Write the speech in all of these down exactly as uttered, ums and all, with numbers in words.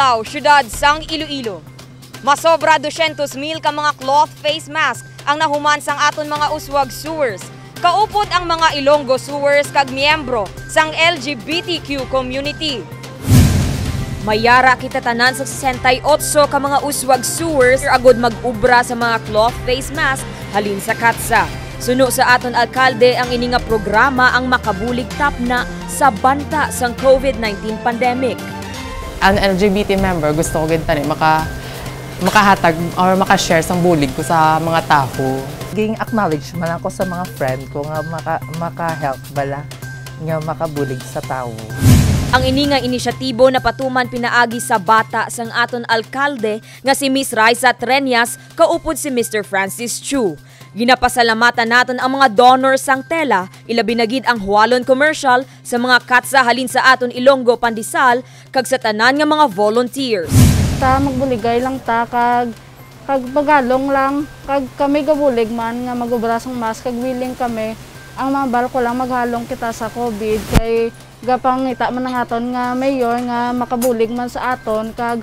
Aw, siyudad sang Iloilo. Masobra dosyentos mil ka mga cloth face mask ang nahuman sang aton mga uswag sewers, kaupod ang mga Ilonggo sewers kag miyembro sang L G B T Q community. Mayara kita tanan sa sesenta y otso ka mga uswag sewers agud mag-ubra sa mga cloth face mask halin sa katsa. Suno sa aton alkalde, ang ini nga programa ang makabulig tapna sa banta sang covid nineteen pandemic. Ang L G B T member, gusto ko gid tani maka-, makahatag or maka-share sang bulig ko sa mga tawo. Ging-acknowledge man ako sa mga friend ko nga maka-, maka-help bala nga makabulig sa tawo. Ang ini nga inisyatibo napatuman pinaagi sa bata sang aton alkalde nga si Miss Raisa Treñas kaupod si Mister Francis Chu. Ginapasalamatan naton ang mga donor sang tela, ilabi na gid ang Hualon Commercial, sa mga katsa halin sa aton Ilonggo Pandesal, kag sa tanan nga mga volunteers. Ta magbuligay lang ta kag, kag paghalong lang, kag kami gabulig man nga mag-ubra sang mask kag willing kami ang mga barko lang maghalong kita sa covid kay gapangita man ang aton nga mayor nga makabulig man sa aton kag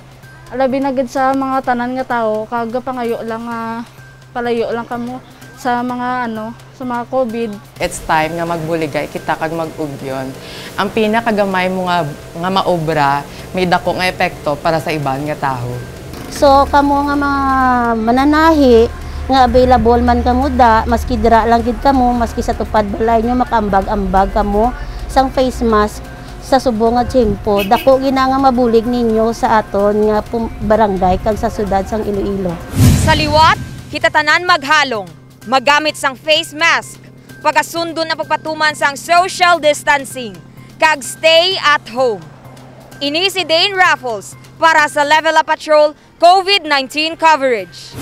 labi na gid sa mga tanan nga tawo kag gapangayo lang nga palayo lang kamo sa mga ano, sa mga covid. It's time nga magbuligay kita kag mag-ugyon. Ang pinakagamay mo nga, nga maobra may dako nga epekto para sa iban nga tawo. So kamo nga mga mananahi nga available man kamo da, maski dira lang gid kamo, maski sa tupad balay nyo, makaambag-ambag kamo sang face mask sa subong nga tiyempo. Dako gina nga mabulig ninyo sa aton nga pum-, barangay kag sa syudad sang Iloilo. Sa liwat, kita tanan maghalong, magamit sang face mask, pagasundon ang pagpatuman sang social distancing, kag stay at home. Ini si Dane Raffles para sa Level Up Patrol covid nineteen coverage.